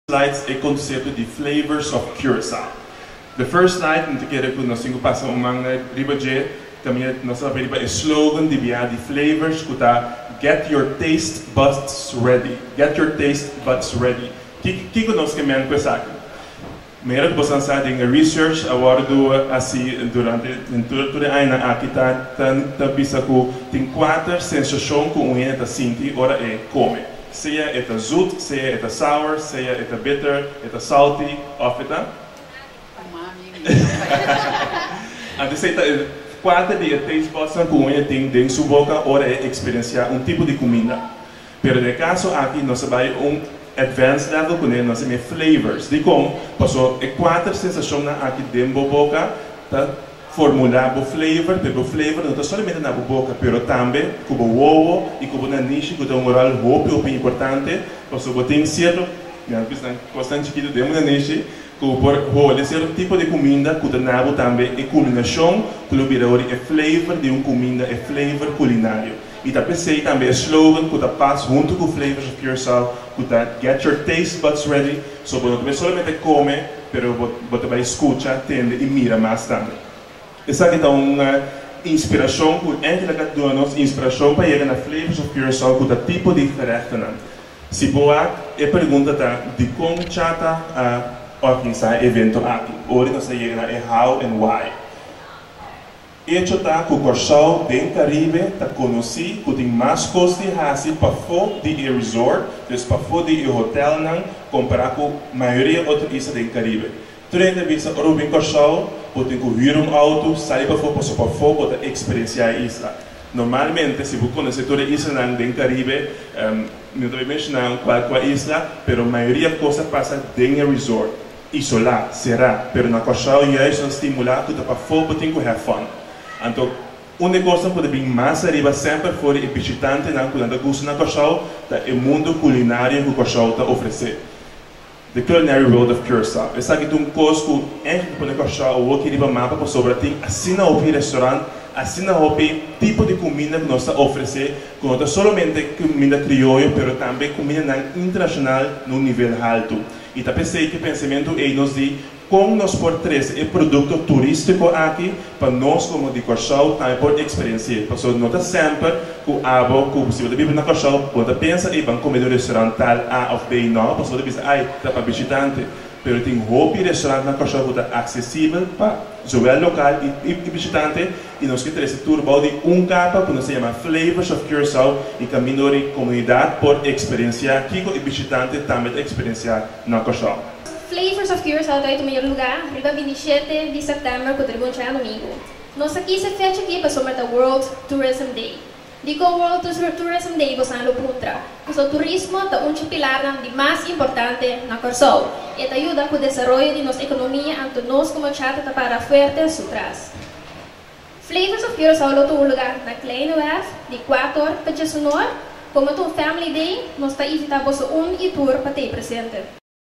Slides e konsepto di Flavors of Curaçao. The first slide, mi ta kere ku nos tin ku pasa un man riba dje, kaminda nos ta papia riba e slogan di bia di Flavors ku ta Get your taste buds ready, Get your taste buds ready. Kiko nos ke men ku esaki? Manera ku boso a sa den e research a wòrdu hasi durante tur e añanan aki ta ta bisa ku tin kuater sensashon ku un hende ta sinti ora e kome. Sea e ta zoet, sea e ta sour, sea e ta bitter, e ta salty of e ta. Umami. Anto esei ta e kuater di e taste budsnan ku un hende tin den su boka ora e eksperensiá un tipo di kuminda. Pero den e kaso aki nos a bai un advanced level kuné, nos a mira flavors. Dikon? Pasobra e kuater sensashonnan aki den bo boka ta Formula bo flavor, pero bo flavor no ta solamente na bo boca, pero tambe cu bo wowo y cu bo nanishi cu ta un rol hopi hopi importante, pasobra bo tin cierto, mi a bisa nan cosnan chikito den bo nanishi cu por hole cierto tipo di cuminda cu ta na bo tambe e culminacion cu lo bira ori e flavor di un cuminda, e flavor culinario. Y ta p'esey tambe e slogan cu ta pas hunto cu Flavors of Curaçao cu ta Get your taste buds ready, so bo no ta bay solamente come, Pero bo ta bai skucha, tende i mira mas tambe. Esaki ta un inspirashon ku Angela ta duna nos inspirashon pa yega na Flavors of Curaçao ku ta tipo di gerechtenan. Si bo wak, e pregunta ta dikon Chata a organisá e evento aki? Ora nos a yega na e how and why. Echo ta ku Kòrsou den Karibe ta konosí ku tin mas kos di hasi pafó di e resort, dus pafó di e hotelnan, kompará ku mayoria otro isla den Karibe. Tur hende ta bisa ora bo bin Kòrsou, bo tin ku hür un outo, sali pafó paso pafó bo ta eksperensiá e isla. Normalmente si bo konosé tur e islanan den Karibe, mi no ta bai menshoná kua kua isla, pero mayoria kos ta pasa den e resort. Isolá, será, pero na Kòrsou juist nan stimulá ku ta pafó bo tin ku have fun. Anto, un di e kosnan ku ta bin mas ariba semper for di e bishitantenan ku nan ta gusta na Kòrsou ta e mundu kulinario ku Kòrsou ta ofresé. The Culinary World of Curaçao. Esaki ta un kos ku ègt ta pone Kòrsou awoki riba mapa pasobra tin asina hopi restorant, asina hopi tipo di kuminda ku nos ta ofresé ku no ta solamente kuminda krioyo pero tambe kumindanan internashonal na un nivel haltu. I ta p'esei ku e pensamentu ei nos di kon nos por trese e produkto turístiko aki pa nos komo di Kòrsou tambe por eksperensi'é. Pasobra no ta semper ku abo ku si bo ta biba na Kòrsou bo ta pensa ei ban kome den un restorant tal A òf B nò, pasobra bo ta bisa ai ta pa bishitante. Pero tin hopi restorant na Kòrsou ku ta aksesibel pa zowel lokal i bishitante. I nos ke trese tur bou di un kapa ku nos ta yama Flavors of Curaçao i kaminda ora e komunidat por eksperensiá kiko e bishitante tambe ta eksperensiá na Kòrsou. Flavors of Curaçao ta tuma lugá riba 27 di sèptèmber ku ta riba un djadumingu. Nos a kis e fecha akí pasobra ta World Tourism Day. Dikon World Tourism Day bosan lo puntra? Pasobra turismo ta un dje pilarnan di mas importante na Kòrsou. E ta yuda ku desaroyo di nos ekonomia anto nos komo chata ta para fuerte su tras. Flavors of Curaçao lo tuma lugar na Kleine Werf di 4 pa 10 or. Como ta un family day, nos ta invita boso un y tur pa t'ey presente.